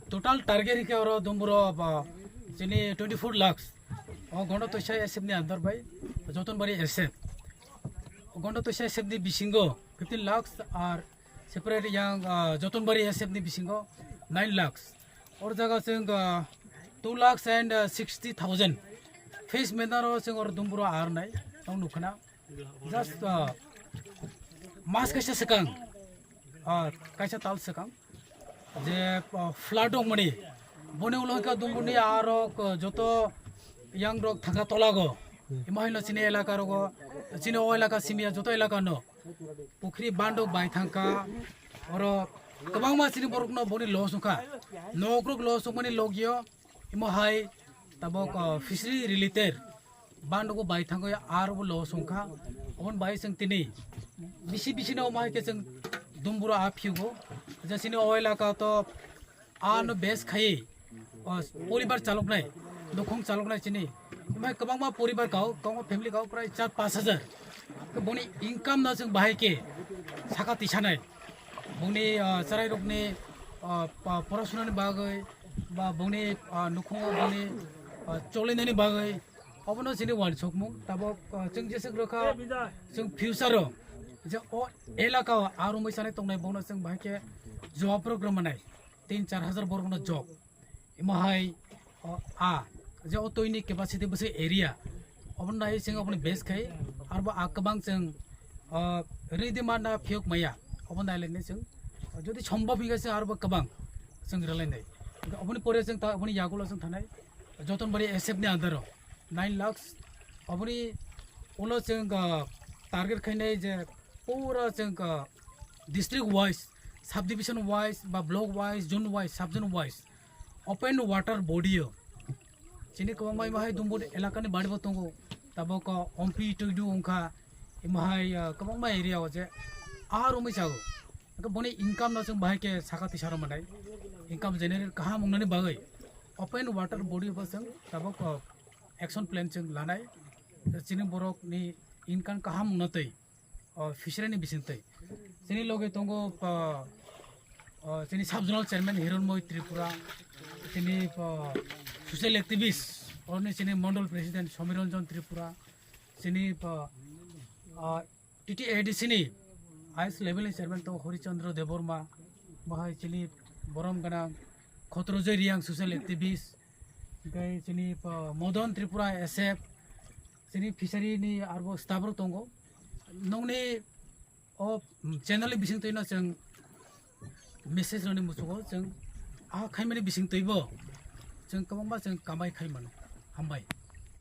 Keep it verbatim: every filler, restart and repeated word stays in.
Total target hike oro dumburo ba chini twenty four lakhs. O Gondo Toisa S F ni under bai Jotonbari S F. O Gondo Toisa S F ni bisingo fifteen lakhs ar separate yang, ah, Jotonbari S F ni bisingo nine lakhs. Or jaga chwng, ah, two lakhs and, ah, sixty thousand. Face mendaro chwng or dumburo ar nai tong nukhna. Just, ah, mas kaisa swkang, ah, kaisa tal swkang je, ah, flood wngmani, boni ulo hwnkhe dumbuni arok, ah, joto yang rok thangka tolago. Imo haino chini elaka rogo, chini o elaka simiya joto elaka no pukhri bandok bai thangka, oro kwbangma chini borok no boni loss wngkha, nok rok loss wngmani logio imo hai tabok, ah, fishery related. Bandugo bai thangwi aro bo loss wngkha. Oboni bai chwng tini bisi bisi no mai khe chwng dumburo a phiugo. Je chini o elaka to ano base khai, o, poribar chaloknai, nukhung chaloknai chini. Mai kwbangma poribar kau, kwbangma family kau prai char pash hajar. Boni income no chwng bahai khe saka tisanai. Boni, ah, chwrairokni, ah, pa-, porasonani bagwi ba boni, ah, nukhungo boni, ah, cholainani bagwi. Obono chini uansukmung, tabok, ah, chwng jeswk rwkha, chwng future o je o elaka o a romwi chanai tongnai bono chwng bahai khe job rok rwmanai, tin char hajar borokno job. Imo hai, o, a, je o toini capacity bwswk area, obono nai chwng obono base khai, arbo a kwbang chwng, o, ridi mana phiyok maya, obono nai lainai chwng, jodi sombhob hingkha chwng arbo kwbang chwng rwlainai. Oboni pore chwng ta, oboni yagulo chwng thanai, Jotonbari S F ni under o nine lakhs. Oboni ulo chwng, ah, target khainai je pura chwng, ah, district wise, subdivision wise, ba block wise, zone wise, sub zone wise, open water body o. Chini kwbangma imo hai Dumbur elakani baribo tongo. Tabok, ah, Ompi Tuidu wngkha, imo hai, ah, kwbangma area o je a romwi chago. Hwnkhe boni income no chwng bahai khe saka tisa rw manai. Income generate kaham wngnani bagwi open water body bo chwng tabok, ah, action plan chwng lanai. Chini borok ni income kaham wngna twi, ah, fishery ni bising twi. Chini loge tongo, ah, ah, chini sub zonal chairman Hironmoy Tripura, chini, ah, social activist, oroni chini mondol president Somiranjan Tripura, chini, ah, ah, T T A D C ni highest level ni chairman tongo Hori Chandra Debbarma, bahai chini borom gwnang Khotrojoi Riang social activist, tei chini, ah, Modon Tripura S F, chini fishery ni arbo staff rok tongo. Nongni o channel ni bising twi no chwng message rwni muchungo chwng a khaimani bising twi bo chwng kwbangma chwng kamai khai mano. Hambai.